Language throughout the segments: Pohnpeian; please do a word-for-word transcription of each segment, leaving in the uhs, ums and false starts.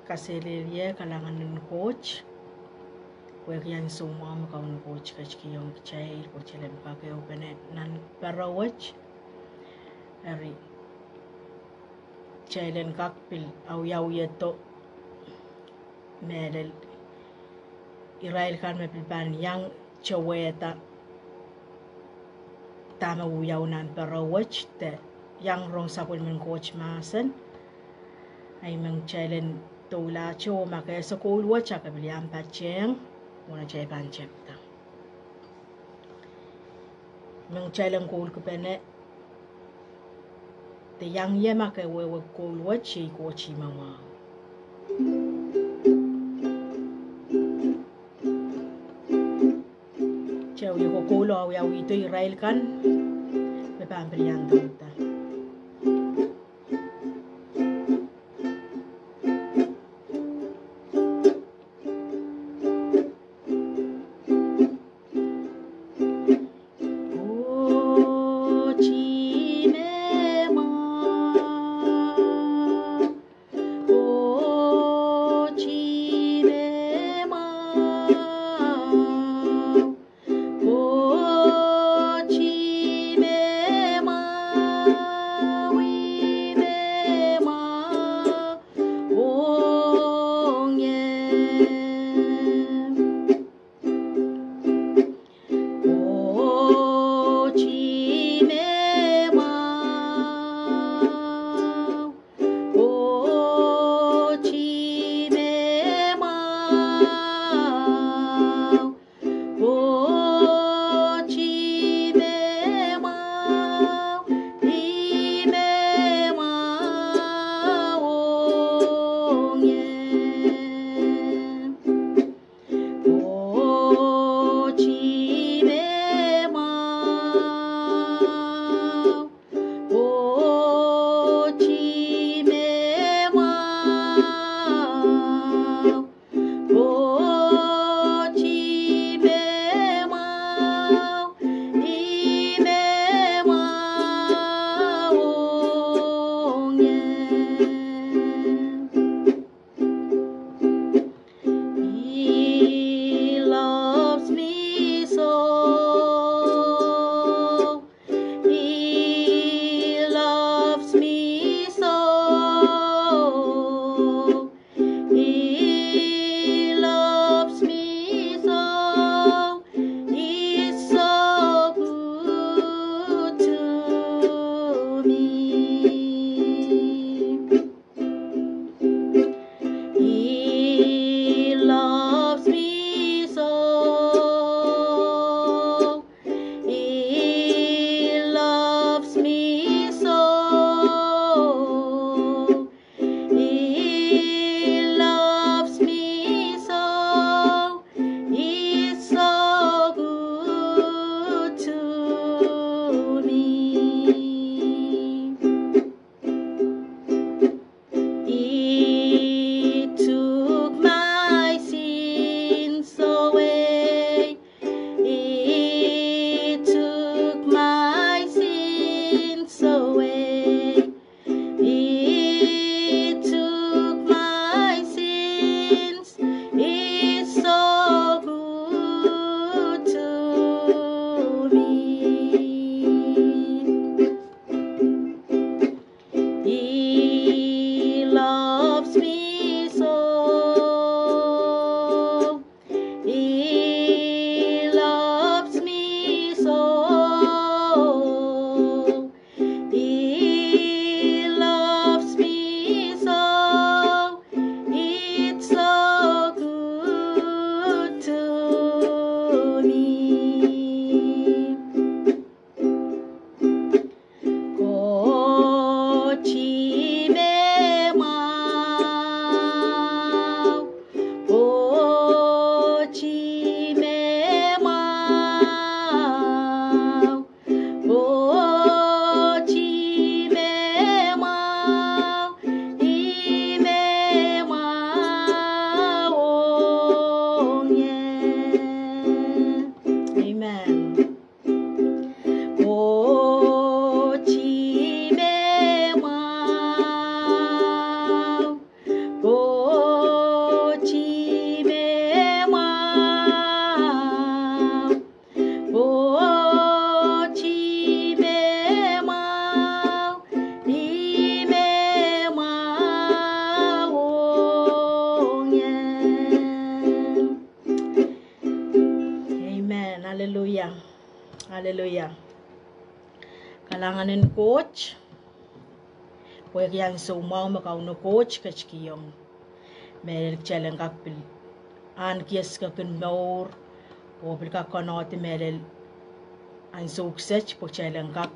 Kaselehlie kalahngan en Koht, pwehki ansou mwahu me Kauno Koht ketikihong kitail, Koht en kak ehupene nan pere wet. Eri, kitail en kak pil awiawihdo mehlel irail kan me pil pahn iang towehda dahme wiawi nan pere wet de iang rong sapwellimen Koht mahsen. Ahi, me kitail en doulahte oh ma ke ese koul wet, a ke pil iang patehng, mwohn atail pahn tepda. Me kitail en koulkipene de iang ie ma ke wehwehki koul wet, iei Koht ih me mwahu. Kitail wie kokoul oh awiawihdo irail kan me pahn pil iang douda. Aleluia. Kalahngan en Koht, pwehki ansou mwahu me Kauno Koht ketikihong mehlel kitail en kak pil ahneki esekekin mour, oh pil kak konehng mehlel ansou kiset pwe kitail en kak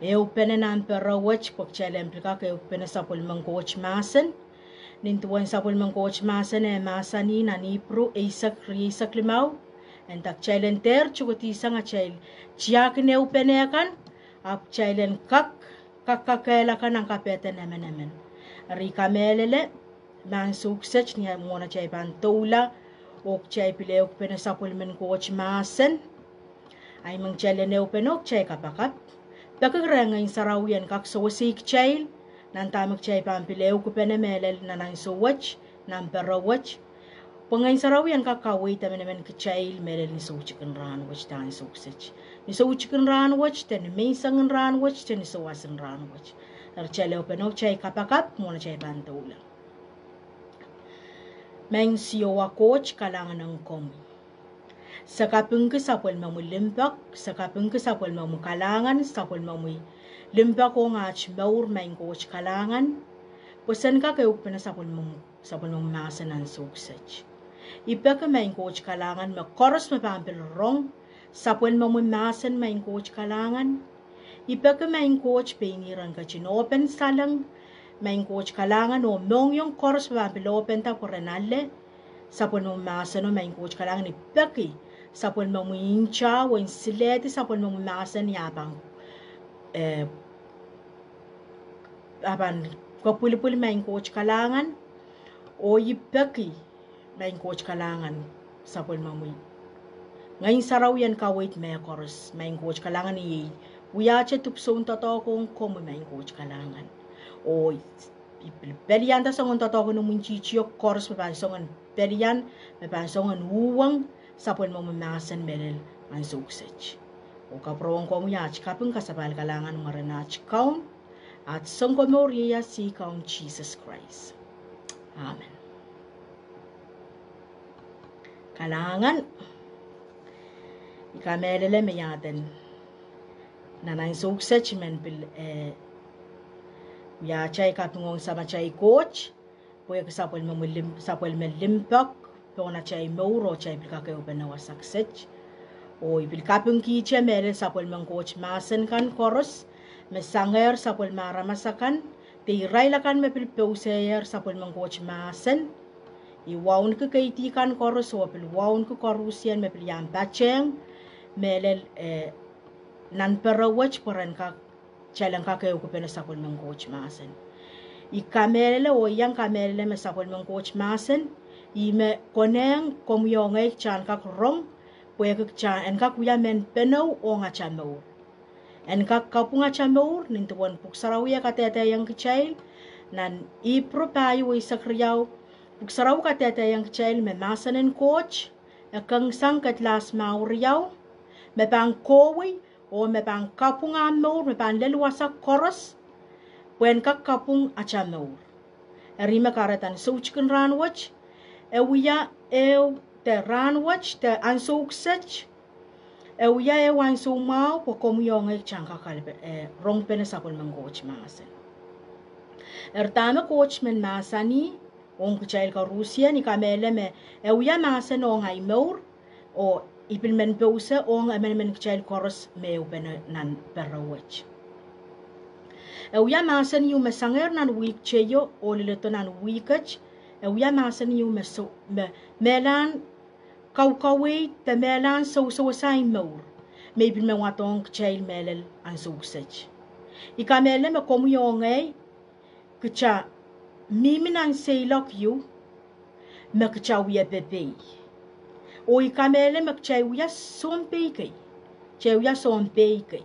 ehupene nan pere wet pwe kitail en pil kak ehupene sapwellimen Koht mahsen. Nin duwen sapwellimen Koht mahsen e mahsanih nan Ipru eisek, rieisek limau, e nda kitail en dehr tuhkadihsang atail tiahk en ehupene kan, ahpw kitail en kak, kak, kakehlaka nan kapehden emenemen. Eri I kamehlele me ansou kiset ni mwohn atail pahn doula oh kitail pil ehupene sapwellimen Koht mahsen, ahi men kitail en ehupene oh kitail kapakap, peki rehn Ngehn Sarawi en kak sewese kitail nan dahme kitail pahn pil ehukipene mehlel nan ansou wet, nan pere wet. Pwe Ngehn Sarawi en kak kaweid emenemen kitail mehlel ni soutikin rahn wet de ansou kiset, ni soutikin rahn wet de ni mensengin rahn wet de ni souwas en rahn wet. Eri kitail ehupene oh kitail kapakap mwohn atail pahn doula. Maing Siohwa Koht, kalahngan ong komwi. Se kapingki sapwellimomwi limpoak, se kapingki sapwellimomwi kalahngan, sapwellimomwi limpoak ong at mour, Maing Koht kalahngan, pwe sen kak ehukipene sapwellimomwi, sapwellimomwi mahsen ansou kiset. I peki Maing Koht kalahngan me koaros me pahn pil rong sapwellimomwi mahsen, Maing Koht kalahngan. I peki Maing Koht pein ih ren ketin open saleng, Maing Koht kalahngan, oh mohngiong koaros me pahn pil openda pwe ren ale sapwellimomwi mahseno, Maing Koht kalahngan. I peki sapwellimomwi ntah oh en silehdi sapwellimomwi mahsen ia pahn, eh, a pahn kapwilipwil, Maing Koht kalahngan. Oh I peki Maing Koht kalahngan, sapwellimomwi Ngehn Sarawi en kaweid mehkoaros, Maing Koht kalahngan. Iei wiahte dipwisoun doadoahk ong komwi, Maing Koht kalahngan. Oh I pil pelianda soangen doadoahk en imwintihtio koaros me pahn soangen pelian, me pahn soangen uhwong sapwellimomwi mahsen mehlel ansou kiset. Oh kapwurehng komwi at kaping, kasapahl, kalahngan mwaren at Kaun, at Sounkomour, ieias ih Kaun Sises Krais. Amen. Kalahngan. I kamehlele me I aden nan ansou kiset I men pil, eh, wiahte ei kaping ong Samatail Koht pwehki sapwellimen lim-, sapwellimen limpoak pohn atail mour oh atail pil kak ehupene wasa kiset. Oh I pil kapingkihte mehlel sapwellimen Koht mahsen kan koaros me sangehr sapwellime aramas akan de irail akan me pil pousehier sapwellimen Koht mahsen. I wauneki keidi kan koaros oh pil wauneki koarusie me pil iang patehng mehlel, eh, nan pere wet pwe ren kak, kitail en kak ehukipene sapwellimen Koht mahsen. I kamehlele oh I iang kamehlele me sapwellimen Koht mahsen ih me konehng komwi oh ngehi kitail en kak rong pwehki kitail en kak wia mehn penou ong atail mour. En kak kapwung atail mour nin duwen Pwuhk Sarawi e kadehdehiong kitail nan Ipru pahieu eisek riau. Pwuhk Sarawi kadehdehiong kitail me mahsen en Koht e kengsang kedlahs mwahu riau me pahn kohwei oh me pahn kapwung ah mour, me pahn lel wasa koaros pwe en kak kapwung atail mour. Eri me kahrehda ni soutikin rahn wet, e wia ehu de rahn wet de ansou kiset, e wia ehu ansou mwahu pwe komwi oh ngehi kitail en kak kal-, eh, rongpene sapwellimen Koht mahsen. Eri dahme Koht men mahsanih ong kitail koarusie, I kamehlele me e wia mahsen ong ahi mour, oh I pil men pouse ong emenemen kitail koaros me ehupene nan pere wet. E wia mahsen ieu me sangehr nan wihk teio oh leledo nan wihk et. E wia mahsen ieu me sou-, me, mehlahn kaukaweid de mehlahn sousouwese ahi mour, me I pil men wadohng kitail mehlel ansou kiset. I kamehlele me komwi oh ngehi kitail mihmi nan seiloak ieu me kitail wie pepei. Oh I kamehlele me kitail wia sounpei kei. Kitail wia sounpei kei.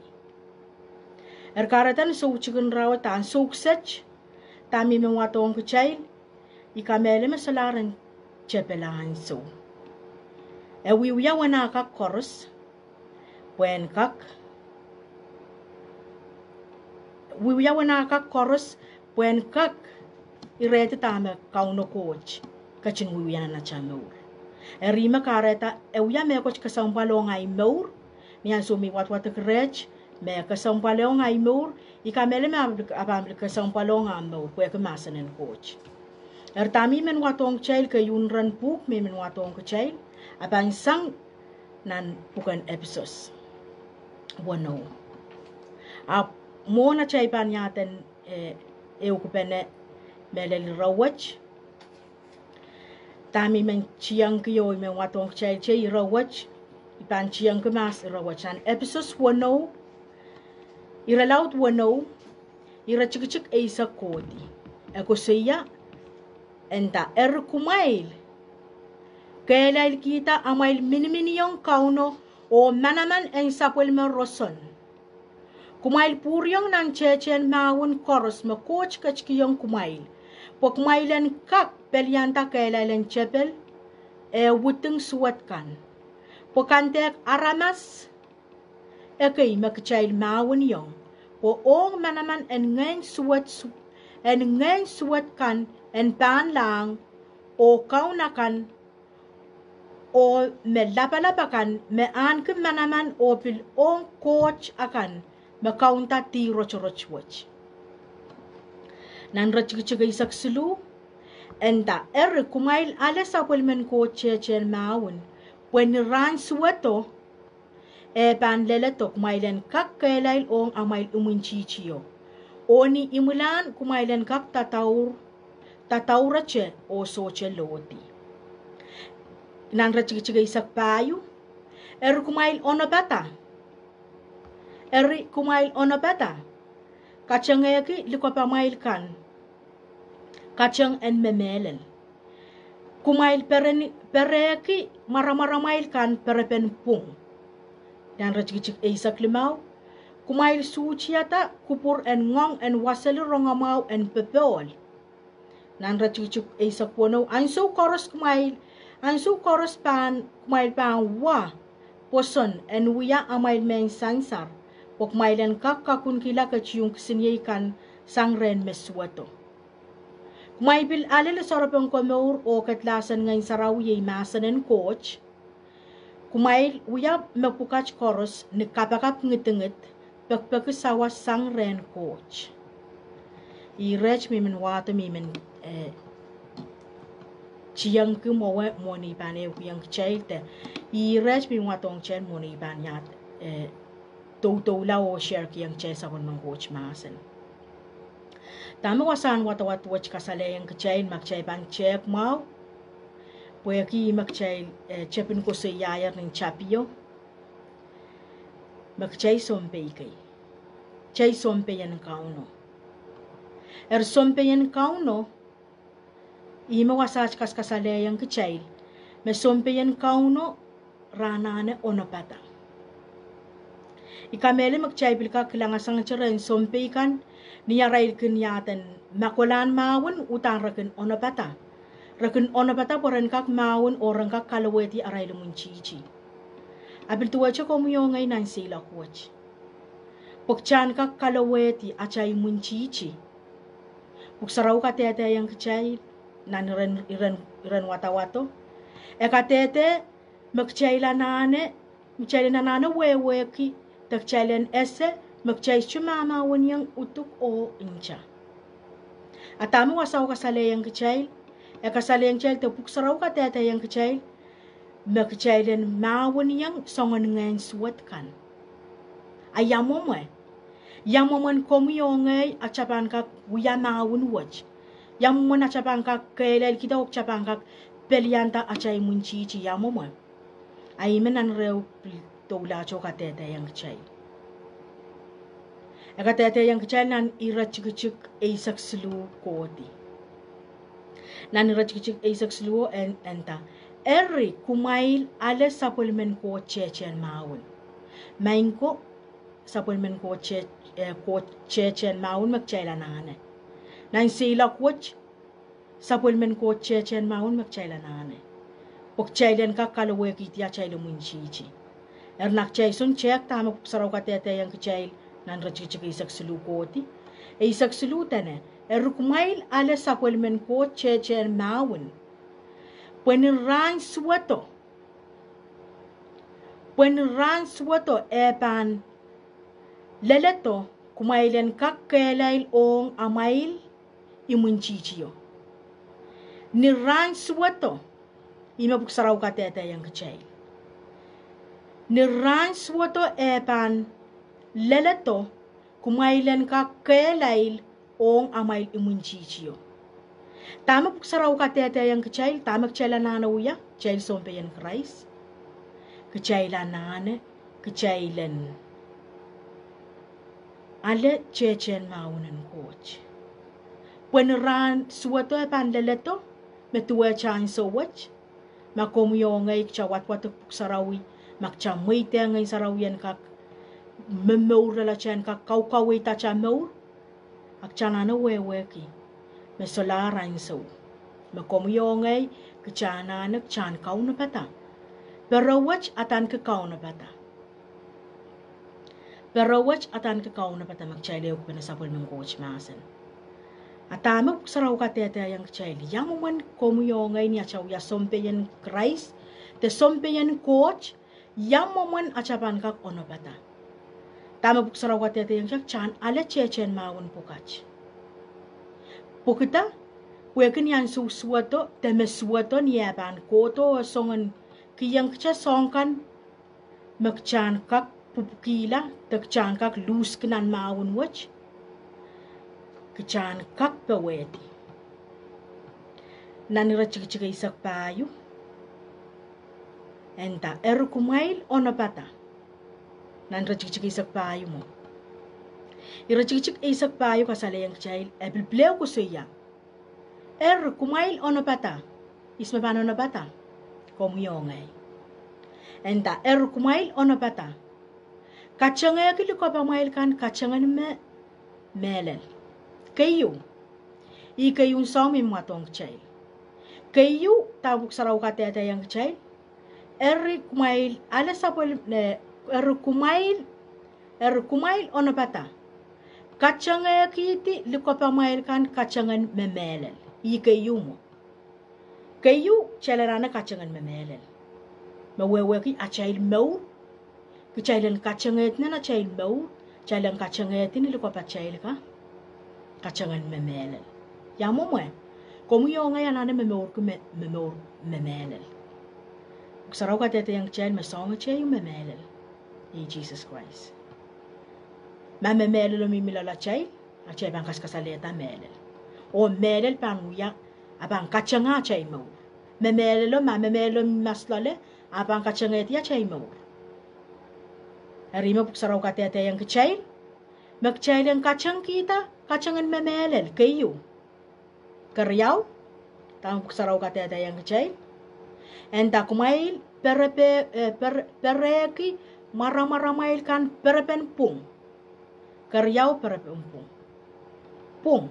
Eri kahrehda ni soutikin rahn wet de ansou kiset, dahme I men wadohng kitail, I kamehlele me solahr en tepela ansou. E wiewia wen ah kak koaros pwe en kak, wiewia wen ah kak koaros pwe en kak irehdi dahme Kauno Koht ketin wiewia nan atail mour. Eri me kahrehda e wia mehkot kesempwal ong ahi mour Ni ansou me I wadwadek reht me kesempwal ong ahi mour, I kamehlele me ahpw pil kesempwal ong ahmw mour pwehki mahsen en Koht. Eri dahme I men wadohng kitail, keieun ren pwuhk me I men wadohng kitail, a pahn sang nan pwuken Episos weneu. Ahpw mwohn atail pahn iahden, eh, ehukipene mehlel ire wet, dahme I men tiengki oh I men wadohng kitail te ire wet, I pahn tiengki mahs ire wet. Nan Episos weneu, irelaud weneu, iretikitik eisek kohdi, e koasoia, e nda, eri kumwail kehlailkihda amwail miniminiong Kauno oh manaman en sapwellime roson, kumwail pwuriong nan tehtehn mahwen koaros me Koht ketikihong kumwail, pwe kumwail en kak pelianda kehlail en tepel, eh, widing suwed kan. Pwe kandehk aramas ekei me kitail mahweniong, pwe ong manaman en ngehn suwed su-, en ngehn suwed kan en pahnlahng, oh kaun akan, oh me lapalap akan me ahneki manaman oh pil ong koht akan me kaunda dih rotorot wet. Nan iretikitik eisek siluh, e nda, eri kumwail ale sapwellimen Koht tehtehn mahwen, pwe ni rahn suwedo, eh, pahn leledo kumwail en kak kehlail ong amwail imwintihtio, oh ni imwilahn kumwail en kak dadaur, dadaurete oh sohte lohdi. Nan iretikitik eisek pahieu, eri kumwail onopada, eri kumwail onopada, katengehki likapwamwail kan kateng en me mehlel. Kumwail pereni-, perehki mwaramwaramwail kan perepen pwung. Nan iretikitik eisek limau, kumwail suhtihada kupwur en ngoang en waseli rongamwahu en popohl. Nan iretikitik eisek weneu, ansou koaros kumwail, ansou koaros pahn, kumwail pahn wa pwoson en wia amwail mehn sansar, pwe kumwail en kak kakunkihla ketiong kisiniei kan sang rehn me suwedo. Kumwail pil ale lisoarop en komour oh kedlahsen Ngehn Sarawi, iei mahsen en Koht. Kumwail wia mepwukat koaros ni kapakap ngidingid, pekipeki sawas sang rehn Koht. Ih reht me I men wahdo me I men, eh, tiengki mwowe mwohn I pahn ehukihong kitail de. Ih reht me I wadohng kitail mwohn I pahn iahd, eh, doudoula oh sharekihong kitail sapwellimen Koht mahsen. Dahme wasahn wadawad wet kasalehiong kitail ma kitail pahn tehk mwahu, pwehki me kitail, eh, tepin koasoiaier nin tapio, me kitail sounpei kei. Kitail sounpei en Kauno. Eri sounpei en Kauno, ihme wasaht kaskasalehiong kitail, me sounpei en Kauno re anahne onopada. I kamehlele me kitail pil kak kilang sang te rehn sounpei kan, ni arail kin iahden makolahn mahwen, uhdahn re kin onopada. Re kin onopada pwe ren kak mahwen oh ren kak kalowehdi arail imwintihti. A pil duwehte komwi oh ngehi nan seiloak wet, pwe kitail en kak kalowehdi atail imwintihti. Pwuhk Sarawi kadehdehiong kitail nan iren, iren, iren wadawado, e kadehde me kitail anahne, kitail en anahne wehwehki de kitail en ese me kitail sohte mahmahweniong uduk oh nta. A dahme wasao kasalehiong kitail, e kasalehiong kitail de Pwuhk Sarawi kadehdehiong kitail me kitail en mahweniong soangen ngehn suwed kan. A ia mwomwe, ia mwomwen komwi oh ngehi atail pahn kak wia mahwen wet? Ia mwomwen atail pahn kak kehlailkihda oh kitail pahn kak pelianda atail imwintihti? Ia mwomwe? A ihme nan reu pil doulahte kadehdehiong kitail. E kadehdehiong kitail nan iretikitik eisek siluh kohdi. Nan iretikitik eisek siluh e nda, eri kumwail ale sapwellimen Koht tehtehn mahwen. Maing ko, sapwellimen Koht te-, eh, Koht tehtehn mahwen me kitail anahne. Nan seiloak wet, sapwellimen Koht tehtehn mahwen me kitail anahne, pwe kitail en kak kalowehkihdi atail imwintihti. Eri ma kitail sohte tehk dahme Pwuhk Sarawi kadehdehiong kitail nan iretikitik eisek siluh kohdi, eisek siluh dene, eri kumwail ale sapwellimen Koht tehtehn mahwen, pwe ni rahn suwedo, Pwe ni rahn suwedo eh pahn leledo, kumwail en kak kehlail ong amwail imwintihtio. Ni rahn suwedo, ih me Pwuhk Sarawi kadehdehiong kitail. Ni rahn suwedo eh pahn leledo, kumwail en kak kehlail ong amwail imwintihtio. Dahme Pwuhk Sarawi kadehdehiong kitail, dahme kitail anahne wia, kitail sounpei en Krais. Kitail anahne, kitail en ale tehtehn mahwen en Koht. Pwe ni rahn suwedo eh pahn leledo, me duwehte ansou wet, ma komwi oh ngehi kita wadwadek Pwuhk Sarawi, ma kita mweidehng Ngehn Sarawi en kak momour loalatail, en kak kaukaweid atail mour, a kita anahne wehwehki me solahr ansou me komwi oh ngehi kita anahne kita en kaunopada. Pere wet adaneki kaunopada. Pere wet adaneki kaunopada me kitail ehukipene sapwellimen Koht mahsen. A dahme Pwuhk Sarawi kadehdehiong kitail, ia mwomwen komwi oh ngehi ni ata wia sounpei en Krais, de sounpei en Koht, ia mwomwen ata pahn kak onopada. Dahme Pwuhk Sarawi kadehdehiong kitail, kita en ale tehtehn mahwen pwukat. Pwukida, pwehki ni ansou suwedo, de me suwedo ni eh pahn kohdo oh soangen kihong kita soahng kan me kita en kak pwupwukihla, de kita en kak luhski nan mahwen wet, kita en kak powehdi. Nan iretikitik eisek pahieu, e nda, eri kumwail onopada. Nan iretikitik eisek pahieu mwo. Iretikitik eisek pahieu kasalehiong kitail, e pil pil koasoia, eri kumwail onopada. Ihs me pahn onopada? Komwi oh ngehi. E nda, eri kumwail onopada, katengehki likopamwail kan katengen me mehlel. Keieu. Ih keieun soahng me mwadong kitail. Keieu, dahme Pwuhk Sarawi kadehdehiong kitail, eri kumwail ale sapwel-, eh, eri kumwail, eri kumwail onopada, katengehkihdi likopamwail kan katengen me mehlel. Ih keieu mwo. Keieu, kitail anahne katengen me mehlel. Me wehwehki atail mour, kitail en katengehdi nan atail mour, kitail en katengehdi ni likopatail ka katengen me mehlel. Ia mwomwe, komwi oh ngehi anahne momourki me, momour me mehlel. Pwuhk Sarawi kadehdehiong kitail me soahng ehu me mehlel, ih Sises Krais. Ma me mehlelo mihmi loalatail, a kitail pahn kaskasalehda mehlel. Oh mehlel pahn wia, a pahn katengehda atail mour. Me mehlelo, ma me mehlelo mihmi loale, a pahn katengehdi atail mour. Eri me Pwuhk Sarawi kadehdehiong kitail, me kitail en katengkihda katengen me mehlel, keieu. Keriau, dahme Pwuhk Sarawi kadehdehiong kitail, e nda kumwail perepe-, eh, per-, perehki mwaramwaramwail kan perepen pwung. Keriau, perepen pwung. Pwung.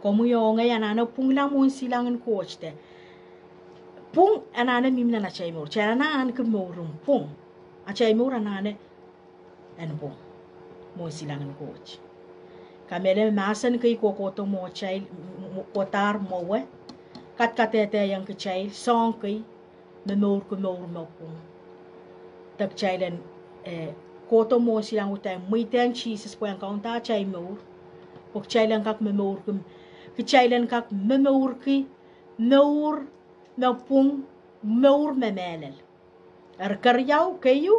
Komwi oh ngehi anahne pwungla mwohn silangin Koht de. Pwung anahne mihmi nan atail mour. Kitail anahne ahneki mouren pwung. Atail mour anahne en pwung mwohn silangin Koht. Kamehlele me mahsen kei kohkohdo mwohtail, m-, m-, kohdahr mwowe, kadkadehdehiong kitail soahng kei, momourki mour me pwung. De kitail en, eh, kohdo mwohn silangin Koht, kitail mweidehng Sises pwehn kaunda atail mour, pwe kitail en kak momourki, kitail en kak momourki mour me pwung, mour me mehlel. Eri keriau, keieu,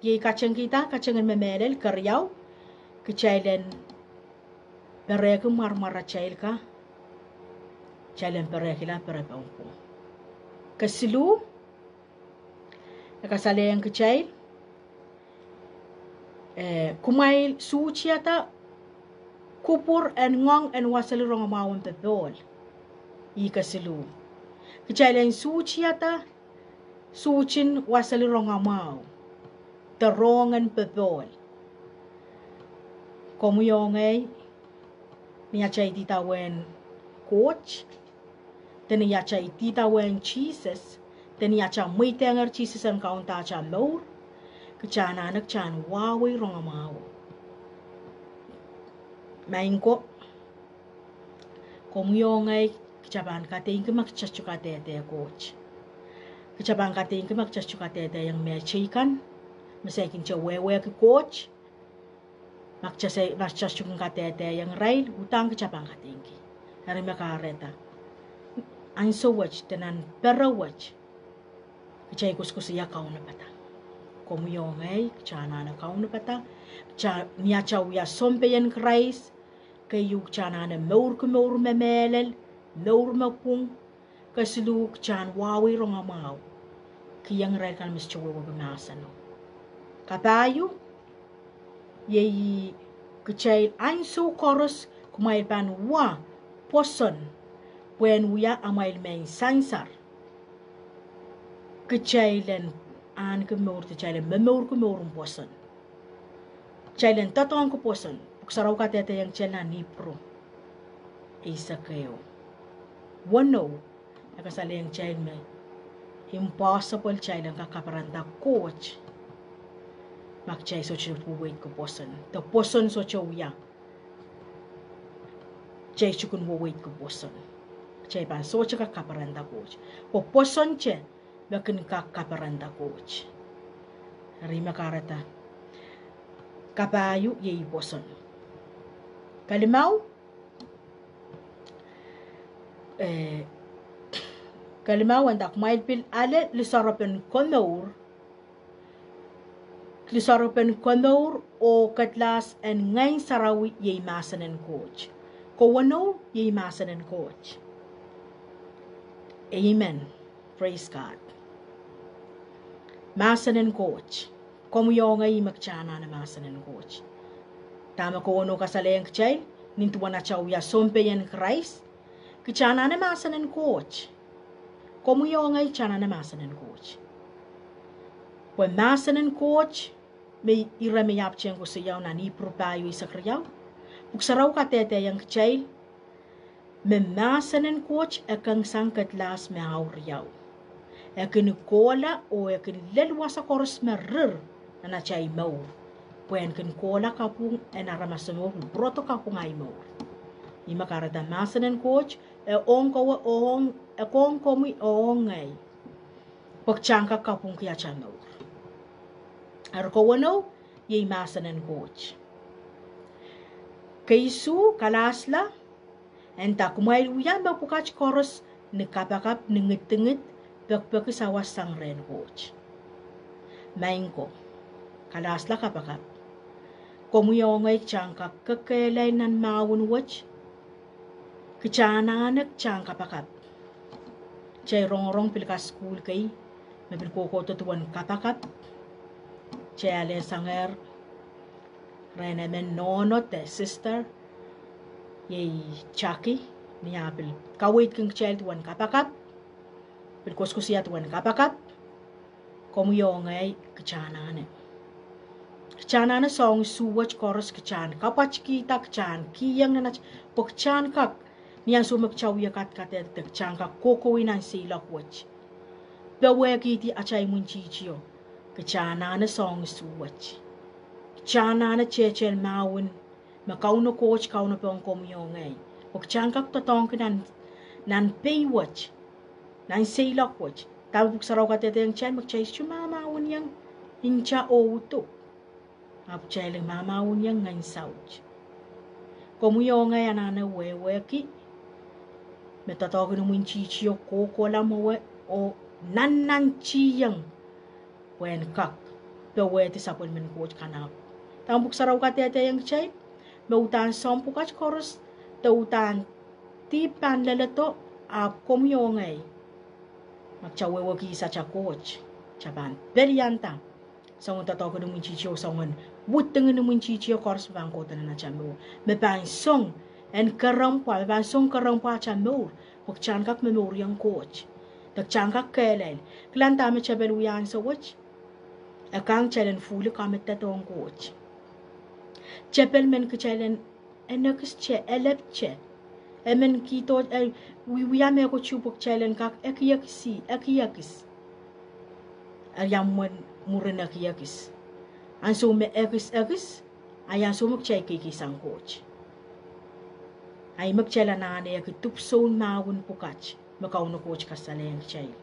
iei katengkihda katengen me mehlel. Keriau, kitail en perehki mwarmwaratail ka, kitail en perehkihla perepen pwung. Kesiluh, e kasalehiong kitail, eh, kumwail suhtiada kupwur en ngoang en waseli rongamwahu en popohl. Ih kesiluh. Kitail en suhtiada suhtin waseli rongamwahu de rohng en popohl. Komwi oh ngehi, ni atail idawehn Koht, de ni atail idawehn Sises, de ni atail mweidehngehr Sises en kaunda atail mour, kitail anahne kitail en wahwei rongamwahuo. Maing ko, komwi oh ngehi, kitail pahn kadeingki ma kitail sohte kadehde Koht. Kitail pahn kadeingki ma kitail sohte kadehdehiong mehteikan me saikinte wehwehki Koht. Ma kitail, ma kitail sohte kin kadehdehiong irail, udahn kitail pahn kadeingki. Eri me kahrehda, ansou wet de nan pere wet, kitail koasokoasoia kaunopada. Komwi oh ngehi, kitail anahne kaunopada. Kitail, ni atail wia sounpei en Krais, keieu kitail anahne mourki mour me mehlel, mour me pwung. Kesiluh, kitail en wahwei rongamwahu, kihong irail kan me sohte wehwehki mahseno. Kapahieu, iei kitail ansou koaros kumwail pahn wa pwoson pwehn wia amwail mehn sansar. Kitail en ahneki mour, kitail en momourki mour en pwoson. Kitail en doadoahngki pwoson. Pwuhk Sarawi kadehdehiong kitail nan Ipru eisek ehu, weneu, e kasalehiong kitail me impossible kitail en kak kaperenda Koht ma kitail sohte weweidki pwoson. De pwoson sohte wia kitail sohte kin weweidki pwoson, kitail pahn sohte kak kaperenda Koht. Pwe pwoson te me kin kak kaperenda Koht. Eri me kahrehda, kapahieu iei pwoson. Kelimau, eh, kelimau e nda, kumwail pil ale lisoaropen komour, lisoaropen komour oh kedlahs en Ngehn Sarawi iei mahsen en Koht. Kowenou iei mahsen en Koht. Amen. Praise God. Mahsen en Koht. Komwi oh ngehi me kitail anahne mahsen en Koht. Dahme kowenou kasalehiong kitail, nin duwen atail wia sounpei en Krais, kitail anahne mahsen en Koht. Komwi oh ngehi kitail anahne mahsen en Koht. Pwe mahsen en Koht, me ire me I ahpwtehn koasoiao nan Ipru pahieu eisek riau, Pwuhk Sarawi kadehdehiong kitail me mahsen en Koht e kengsang kedlahs me auriau. E kin kohla oh e kin lel wasa koaros me rir nan atail mour, pwe en kin kohla kapwung en aramas mour, pil pwurodo kapwung ahi mour. Ih me kahrehda mahsen en Koht e ong kowe, e ong komwi oh ngehi, pwe kitail en kak kapwungki atail mour. Eri kowenou iei mahsen en Koht. Keisuh, kalahsla, e nda, kumwail wia mepwukat koaros ni kapakap, ni ngidingid, pekipeki sawas sang rehn Koht. Maing ko, kalahsla kapakap. Komwi oh ngehi kitail en kak kekehlail nan mahwen wet, kitail anahne kitail en kapakap. Kitail rongorong pil kasukuhl kei me pil kohkohdo duwen kapakap. Kitail alehsangehr rehn emen nohno de sister, iei Jackie, ni ah pil kaweidki kitail duwen kapakap, pil koasokoasoia duwen kapakap. Komwi oh ngehi kitail anahne, kitail anahne soahng isuh wet koaros kitail en kapwatkihda, kitail en kihong nan at, pwe kitail en kak, ni ansou me kitail wie kadkadehde, kitail en kak kohkohwei nan seiloak wet, powehkihdi atail imwintihtio. Kitail anahne soahng isuh wet. Kitail anahne tehtehn mahwen me Kauno Koht kaunopohng komwi oh ngehi, pwe kitail en kak doadoahngki nan, nan pei wet, nan seiloak wet. Dahme Pwuhk Sarawi kadehdehiong kitail, me kitail sohte mahmahweniong nta oh uduk, ahpw kitail mahmahweniong ngehn saut. Komwi oh ngehi anahne wehwehki me doadoahk en imwintihtio kohkohla mwowe oh nannantihong, pwe en kak powehdi sapwellimen Koht kan ahpw. Dahme Pwuhk Sarawi kadehdehiong kitail, me udahn soahng pwukat koaros, de udahn dihp pahn leledo, ahpw komwi oh ngehi, ma kitail wehwehki ihs atail Koht, kitail pahn pelianda soangen doadoahk en imwintihtio, soangen widingen imwintihtio koaros me pahn kohdo nan atail mour, me pahn song en kerempwa, me pahn song kerempwa atail mour, pwe kitail en kak momouriong Koht, de kitail en kak kehlail. Kilang dahme tepel wia ansou wet, e kang kitail en fuli kamedehdohng Koht. Tepel men kitail en, en ekiste, elepte. Emen kihdo, e, wiewia mehkot pwe kitail en kak ekiekisi, ekiekis. Eri ahmw mwurin ekiekis. Ansou me ekis, ekis, a ih ansou me kitail keikei sang Koht. A ih me kitail anahne eki dipwisoun mahwen pwukat me Kauno Koht kasalehiong kitail.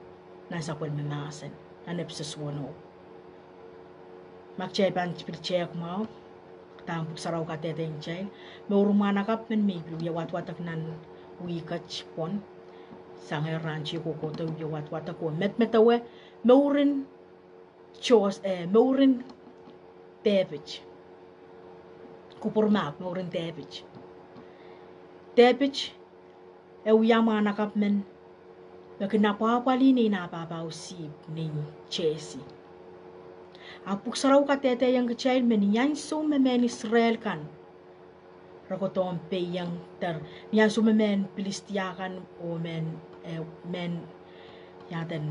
nan sapwellime mahsen, nan Episos weneu. Ma kitail pahn pil tehk mwahu, dahme Pwuhk Sarawi kadehdehiong kitail, mouren mwahnakapw men me I pil wie wadwadek nan wihk et pwon, sang rahn tiahk kohkohdo wie wadwadek oh medemedewe mouren Jos-, eh, mouren Depit. Kupwur mahk, mouren Depit. Depit, e wia mwahnakapw men me kin apwahpwalih nein apahpao sihpw, nein Jesi. Ahpw Pwuhk Sarawi kadehdehiong kitail me ni ansou me mehn Israel kan re kohdohn peiong, de ni ansou me mehn Pilistia kan oh mehn, eh, mehn, ia eden,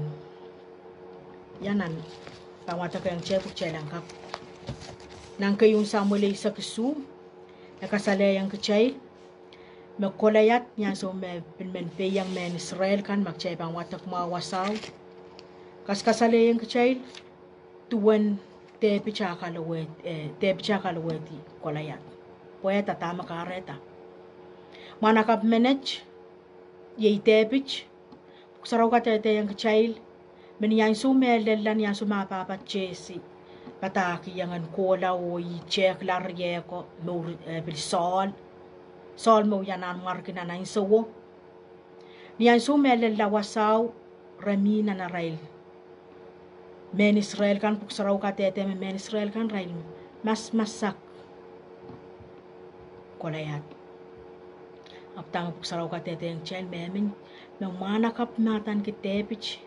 ia nan, pahn wadekiong kitail pwe kitail en kak, nan keieun Samuel eisek isuh, e kasalehiong kitail me Kolaiat, ni ansou me pil men peiong mehn Israel kan, ma kitail pahn wadek mwahu wasao, kaskasalehiong kitail duwen Depit a kal-, eh, Depit a kalowehdi Kolaiat. Pwehda, dahme kahrehda? Mwahnakapw menet, iei Depit, Pwuhk Sarawi kadehdehiong kitail me ni ansou me e lella, ni ansou me ah pahpa Jesi padahkihong en kohla oh ih tehkla riehko, mour, eh, pil Saul, Saul me wia nan mwariki nan ansouo. Ni ansou me e lella wasao, re mih nan arail, mehn Israel kan, Pwuhk Sarawi kadehde me mehn Israel kan irail mas, masak Kolaiat. Ahpw dahme Pwuhk Sarawi kadehdehiong kitail me, me mwahnakapw me adaneki Depit,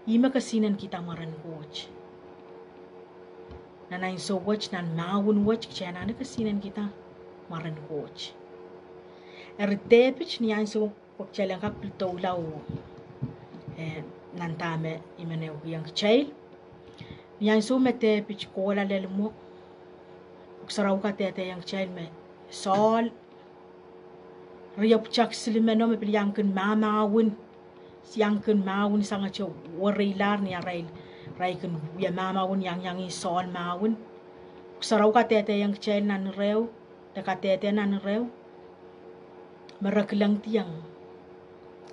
ih me kesihnen kihda mwaren Koht. Nan ansou wet, nan mahwen wet, kitail anahne kesihnen kihda mwaren Koht. Eri Depit, ni ansou, pwe kitail en kak pil doula oh, eh, nan dahme I men ehukihong kitail, ni ansou me Depit kohla lel mwok, Pwuhk Sarawi kadehdehiong kitail me Saul, riepwutak silimeno me pil iang kin mahmahwen, iang kin mahwen sangete wereilahr ni arail, irail kin wie mahmahwen iangiangih Saul mahwen. Pwuhk Sarawi kadehdehiong kitail nan ireo, de kadehde nan ireo, me re kilengdiong,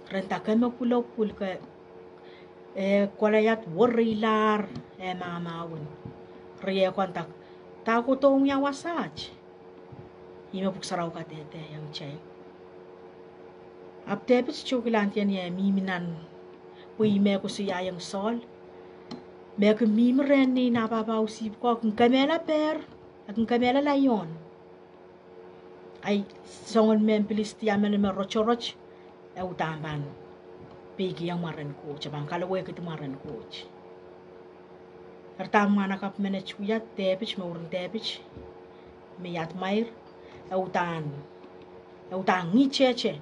re nda ke me pwulopwul ke, eh, Kolaiat wereilahr eh mahmahwen. Riehko nda, dahkot ong ia wasaht? Ih me Pwuhk Sarawi kadehdehiong kitail. Ahpw Depit sohte kilangdiong ni eh mihmi nan, pwe ih me koasoiaiong Saul, me kin mihmi rehn nein apahpao sihpw ko, kin kemehla pehr, e kin kemehla laion. Ahi, soangen mehn Pilistia men me rotorot, e uhdahn pahn peikiong mwaren Koht, e pahn kalowehkihdi mwaren Koht. Eri dahme mwahnakapw menet wia, Depit, mouren Depit, me iadmwair, e uhdahn, e uhdahn ngihtehte,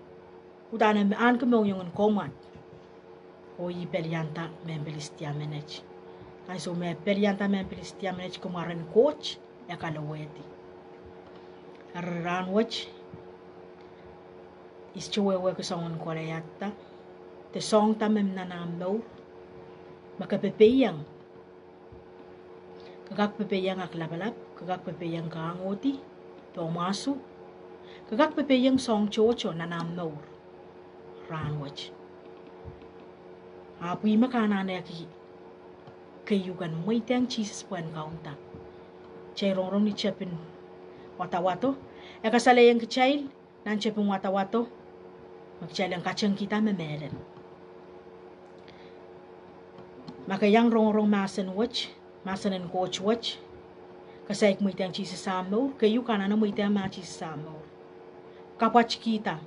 uhdahn ahneki mohngiong en koumwad. Oh ih pelianda mehn Pilistia menet. Ansou me pelianda mehn Pilistia menet, kumwaren Koht e kalowehdi. Eri rahnwet, I sohte wehwehki soangen Kolaiat da, de soahng da me mi nan ahmw mour, me ke pepeiong. Ke kak pepeiong aklapalap, ke kak pepeiong kahngohdi, de mwahsu, ke kak pepeiong soahng tohto nan ahmw mour rahnwet. Ahpw ih me ke anahneki keieu kan, mweidehng Sises pwehn kaunda. Kitail rongorong ni tepin wadawado, e kasalehiong kitail nan tepin wadawado me kitail en katengkihda me mehlel. Ma ke iang rongorong mahsen wet, mahsen en Koht wet, ke saik mweidehng Sises ahmw mour, keieu ke anahne mweidehng mah Sises ahmw mour. Kapwatkihda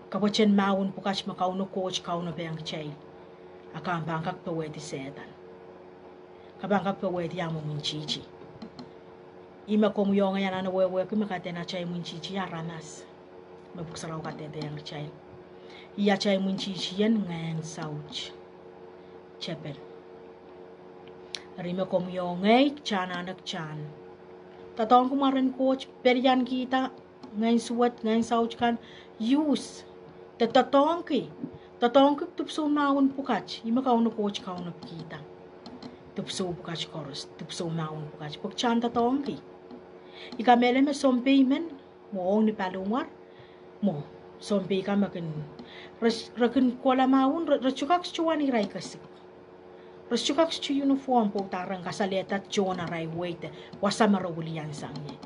kapweten mahwen pwukat me Kauno Koht kaunopehiong kitail, a ke pahn kak powehdi Sehdan. Ke pahn kak powehdi ahmw imwintihti. Ih me komwi oh ngehi anahne wehwehki me kaidehn atail imwintihti aramas, me Pwuhk Sarawi kadehdehiong kitail. Ih atail imwintihti en ngehn saut tepel. Eri me komwi oh ngehi, kitail anahne kitail en doadoahngki mwaren Koht, peliankihda ngehn suwed, ngehn saut kan, use, de doadoahngki, doadoahngki dipwisou mahwen pwukat, ih me Kauno Koht kaunopkihda. Dipwisou pwukat koaros, dipwisou mahwen pwukat, pwe kitail en doadoahngki. I kamehlele me sounpei men, mwo ong ni paliwar, mwo, sounpei kan me kin, Re, re kin kohla mahwen, re, re sohte kak sohte wahn irail kesik. Re sohte kak sohte uniform pwe uhdahn re en kasalehda tohn arail wehi de wasa me re wilian sang ie.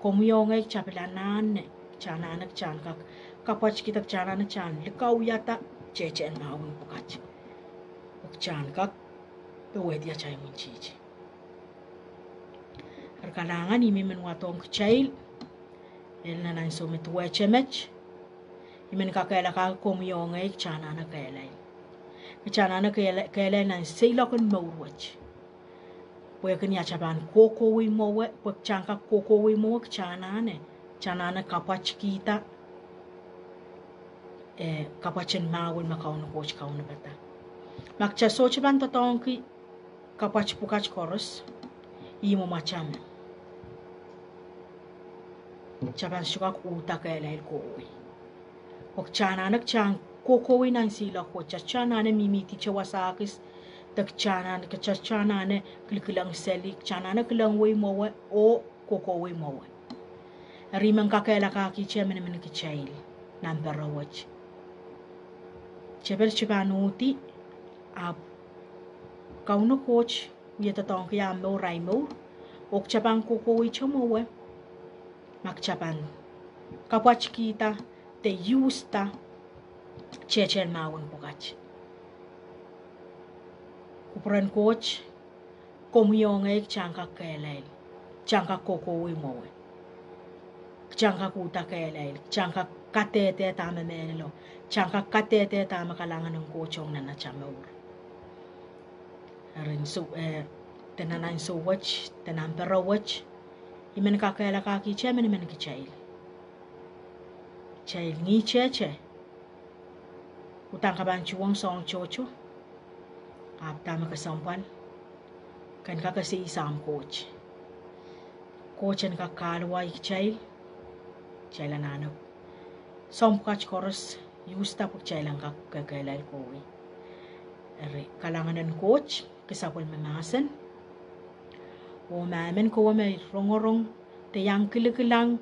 Komwi oh ngehi kita pil anahne, kita anahne kita en kak kapwatkihda, kita anahne kita en likauiada tehtehn mahwen pwukat, pwe kita en kak powehdi atail imwintihti. Eri kalahngan, I men wadohng kitail, ele nan ansou me duwehte met, I men kakehlaka komwi oh ngehi kita anahne kehlail. Kita anahne kehlail, kehlail nan seiloak en mour wet. Pwehki ni atail pahn kohkohwei mwowe, pwe kita en kak kohkohwei mwowe kita anahne, kita anahne kapwatkihda, eh, kapwat en mahwen me Kauno Koht kaunopada. Ma kita sohte pahn doadoahngki kapwat pwukat koaros, ih mwomwatail, kita pahn sohte kak uhda kehlail kohwei. Pwe kita anahne kita en kohkohwei nan seiloak wet, kita anahne mihmihdi te wasa kis, de kita anahne, kita anahne kilkilengseli, kita anahne kilengwei mwowe oh kohkohwei mwowe. Eri I men kakehlakahkihte emenemen kitail nan pere wet. Tepel kita pahn uhdi, ahpw Kauno Koht wie doadoahngki ahmw mour, ahi mour, oh kita pahn kohkohweite mwowe ma kita pahn kapwatkihda de useda tehtehn mahwen pwukat. Kupwuren Koht, komwi oh ngehi kita en kak kehlail, kita en kak kohkohwei mwowe, kita en kak uhda kehlail, kita en kak kadehde dahme mehlelo, kita en kak kadehde dahme kalahngan en Koht ong nan atail mour. Eri ansou, eh, de nan ansou wet, de nan pere wet, I men kakehlakahkihte emenemen kitail, kitail ngihtehte uhdahn ke pahn tuhwong soahng tohto, ahpw dahme kesempwal, ke en kak ese sahm Koht. Koht en kak kahluwa kitail, kitail anahne soahng pwukat koaros useda pwe kitail en kak kehlail kohwei. Eri kalahngan en Koht ki sapwellime mahsen. Oh ma emen kowe me rongorong, de iang kilikilang,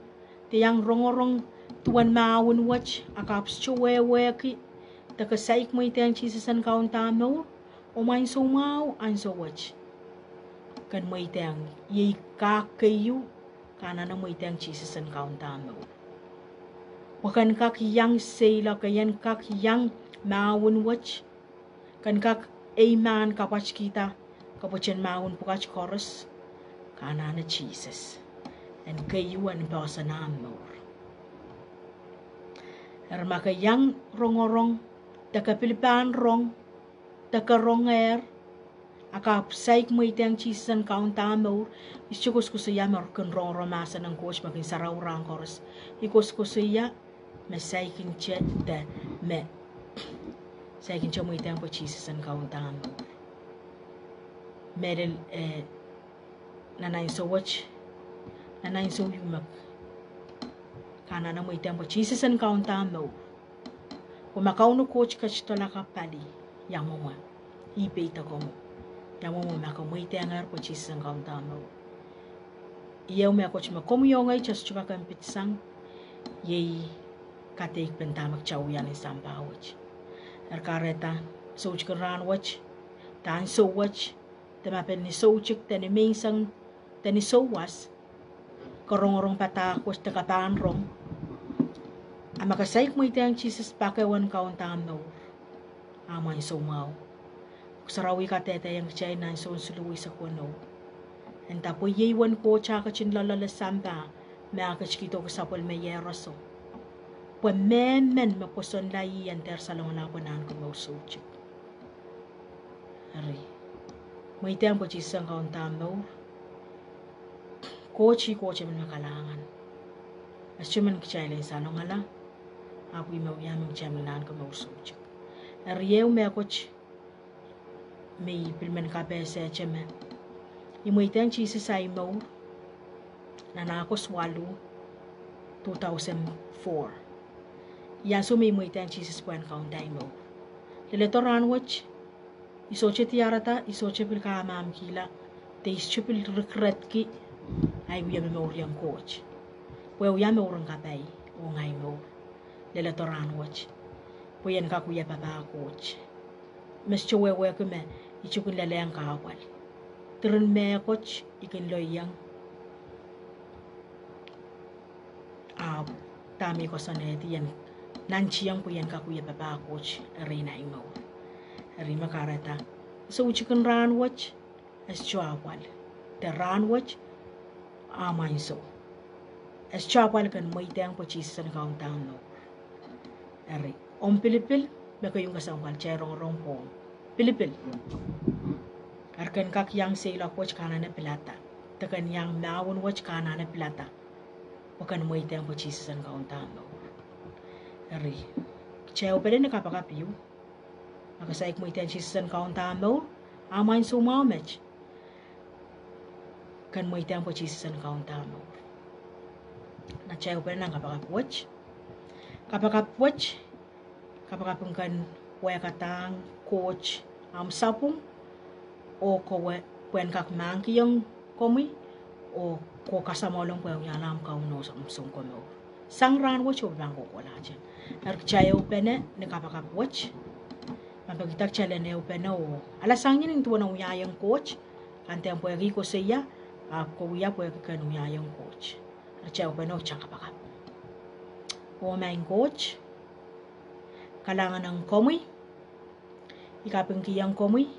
de iang rongorong duwen mahwen wet, a ke ahpw sohte wehwehki, de ke saik mweidehng Sises en kaunda ahmw mour, oh mwain soumwahu ansou wet, ke en mweidehng, iei kak keieu, ke anahne mweidehng Sises en kaunda ahmw mour. Pwe ke en kak iang seiloak, ke en kak iang mahwen wet, ke en kak ei mahn kapwatkihda kapwat en mahwen pwukat koaros, ke anahne Sises en keieu, en poahsoan ahmw mour. Eri ma ke iang rongorong, de ke pil pahn rong, de ke rongehr, a ke ahpw saik mweidehng Sises en kaunda ahmw mour, I sohte koasokoasoia me kin rongorong mahsen en Koht me kin sarawi rahn koaros. I koasokoasoia me saikinte, de me saikinte mweidehng pwe Sises en kaunda ahmw mour. Mehlel, eh, nan ansou wet, nan ansou ieu me ke anahne mweidehng pwe Sises en kaunda ahmw mour, oh ma Kauno Koht ketidola kapali, ia mwomwe, ih peidek omw, ia mwomwe ma ke mweidehngehr pwe Sises en kaunda omw mour. Iei ehu mehkot me komwi oh ngehi kita sohte kak en pitsang, iei kadeikpen dahme kita wia nan sampah wet. Eri kahrehda, soutikin rahn wet, de ansou wet, de ma pil ni soutik, de ni menseng, de ni souwas, ke rongorong padahk wet de ke pahn rong, a ma ke saik mweidehng Sises pak ehu en kaunda omw mour, a mwain soumwahu. Pwuhk Sarawi kadehdehiong kitail nan Sohn siluh eisek weneu, e nda pwe iei uwen Koht eh ketin loalloale sampah, me eh ketikihdo sapwellime iehroso, pwe mehmen me pwosonla ih en dehr salongala pwe en ahneki mour soutuk. Eri, mweidehng pwe Sises en kaunda omw mour. Koht ih Koht emen me kalahngan. E sohte men kitail en salongala, ahpw ih me wia men kitail en ahneki mour soutuk. Eri ehu mehkot me I pil men kapehsehte me I mweidehng Sises ahi mour nan Ahkos waluh, two thousand four. Ih ansou me I mweidehng Sises pwehn kaunda ahi mour. Leledo rahn wet, I sohte diarada, I sohte pil kamamkihla, de I sohte pil regretki ahi wia momouriong Koht, pwe e wia mouren kapai ong ahi mour. Leledo rahn wet, Pwe I en kak wia papah Koht. Me sohte wehwehki me I tukin lelehng kahpwal. Diren mehkot I kin loieng. Ahpw dahme I koasoanehdi, I en nantihong pwe I en kak wia papah Koht erein ahi mour. Eri me kahrehda, soutikin rahn wet, e sohte apwal. De rahn wet, ahmw ansou. E sohte apwal ken mweidehng pwe Sises en kaunda omw mour. Eri, omw pilipil, me keieu kesempwal kitail rongorong pwong. Pilipil. Eri ken kak iang seiloak wet ke anahne pilada. De ken iang mahwen wet ke anahne pilada. Pwe ken mweidehng pwe Sises en kaunda omw mour. Eri, kitail ehupene ni kapakap ieu. Ma ke saik mweidehng Sises en kaunda omw mour, ahmw ansou mwahu met. Ken mweidehng pwe Sises en kaunda omw mour. Nan kitail ehupene nan kapakap wet. Kapakap wet, kapakap en ken wehkadahng Koht ahmw sapwung, oh kowe pwehn kak mahkikihong komwi, oh kowe kasamwolong pwe e wiahla ahmw Kaun oh ahmw Sounkomour. Sang rahn wet oh pahn kohkohlahte. Eri kitail ehupene ni kapakap wet. Ma pekida kitail en ehupene oh alasang ien en duwen omw wiahiong Koht, ke dehr pwehki koasoia, ahpw ke wia pwehki ken wiahiong Koht. Eri kitail ehupene oh kitail kapakap. Oh Maing Koht, kalahngan ong komwi, I kapingkihong komwi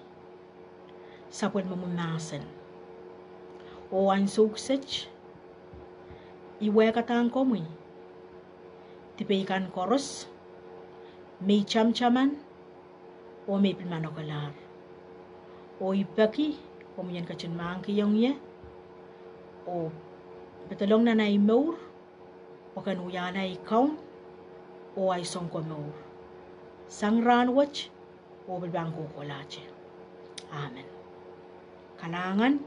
sapwellimomwi mahsen. Oh ansou kiset, I wehkadahng komwi dipei kan koaros, me I tamataman, oh me I pil manokelahr. Oh I peki komwi en ketin mahkikihong ie, oh pedolong nan ahi mour, pwe ken wiahla ahi Kaun, oh ahi Sounkomour. Sang rahn wet, oh pil pahn kohkohlahte. Amen. Kalahngan,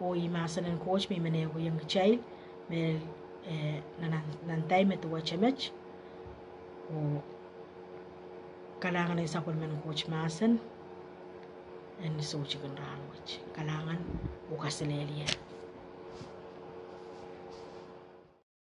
oh ih mahsen en Koht me I men ehukihong kitail, me, eh, nan, nan dahme duwehte met, oh kalahngan en sapwellimen Koht mahsen, en soutikin rahn wet. Kalahngan, oh kaselehlie.